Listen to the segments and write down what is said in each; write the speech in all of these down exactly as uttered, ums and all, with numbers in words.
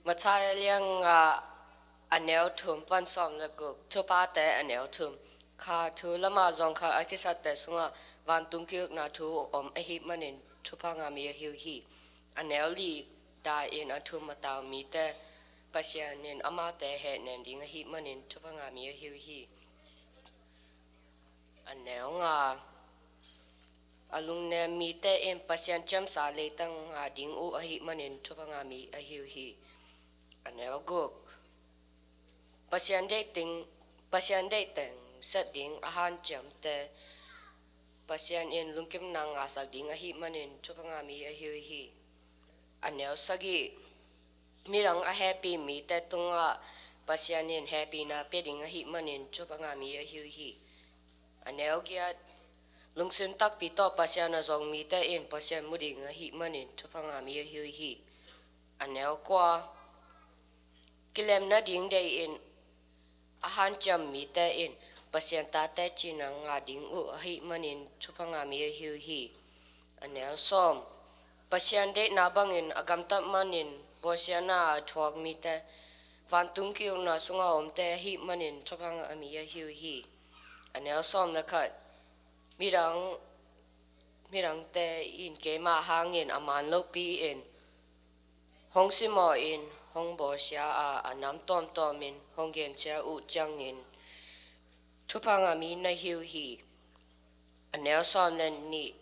Matthai a lian nga, a neu thum pan sawm le guk. Thuphate a neu thum. Kha thu lamah zong kha a kisatte sungah vantung ki-ukna thu om ahih manin thupha ngah mi ahi uh hi. A neu li, dai-in a thum a tau mite Pasian in amaute hehnem ding ahih manin thupha ngah mi ahi uh hi. A neu nga, a lungnem mite in Pasian ciamsa leitang ngah ding uh ahih manin thupha ngah mi ahi uh hi. A neu guk, Pasian deih teng, Pasian deih teng sep ding a hanciamte Pasian in lungkimna ngahsak ding ahih manin thupha ngah mi ahi uh hi. A neu sagih, midang a hehpih mite tungah Pasian in hehpihna pia ding ahih manin thupha ngah mi ahi uh hi. A neu giat, lungsim takpi tawh Pasian a zong mite in Pasian mu ding ahih manin thupha ngah mi ahi uh hi. A neu kua, kilem nading deihin a hanciam mite in Pasian tate cihna ngah ding uh ahih manin thupha ngah mi ahi uh hi. A neu sawm, Pasian deihna bangin a gamtat manin bawlsiatna a thuak mite vantung ki-ukna sungah omte ahih manin thupha ngah mi ahi uh hi. A neu sawm le khat, midang, midangte in keima hangin a man lopi-in hong simawhin hong bawlsia a, a nam tawmtawmin hong gensia uh ciangin thupha ngah mi na hi uh hi. A neu sawm le nih,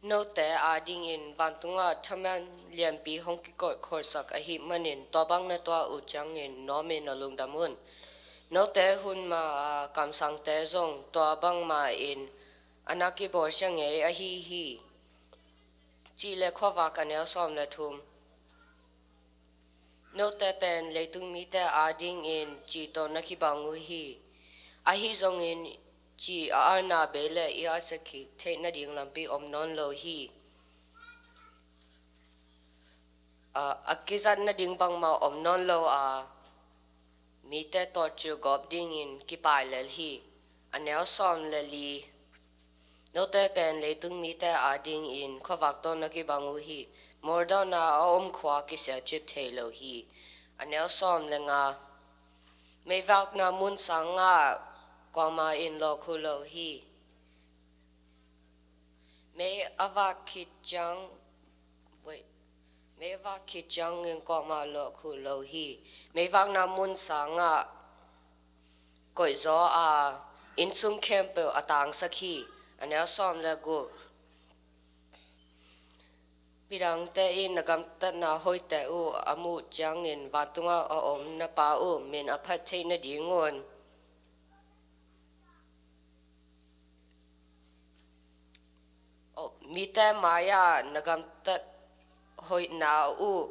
note adingin vantungah thaman lianpi hong kikoih kholsak ahih manin tua bang na tuah uh ciangin nuamin na lungdam un. Note hun ma a kamsangte zong tua bangmah in a na kibawlsia ngei ahi hi. Cih le khuavak. A neu sawm le thum, note pen leitung mite adingin cih tawh na kibang uh hi. Ahi zongin cih a alna bei le i alsak kik theih nading lampi om nawn lo hi. A, a kizat nading bangmah om nawn lo a, mite tawh cilgawp dingin kipai lel hi. A neu sawm le li, note pen leitung mite adingin khuavak tawh na kibang uh hi. Mualdahna a om khua kisialcip thei lo hi. A neu sawm le nga, meivakna mun sangah kuamah in lawhkhuh lo hi. Mei a vak khit ciang, wait, mei a vak khit ciangin kuamah lawhkhuh lo hi. Meivakna mun sangah koihzaw a, innsung khempeuh a tangsak hi. A neu sawm le guk, midangte in na gamtatna hoihte uh a muh ciangin vantungah a om na Pa uh min a phat theih nadingun, oh, mite mai-ah na gamtat hoihna uh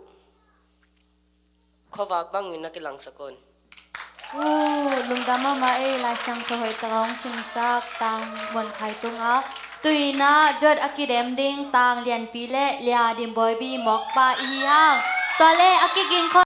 khuavak bangin na kilangsak un. Uh, lungdam mahmah ei, Lai Siangtho hoih tak a hong simsak Tang Muan Khai tungah. Tu-in ah dot a kidem ding Tang Lianpi le Lia Dim Bawi Bi mawkpa i hi hang. Tua le a kiging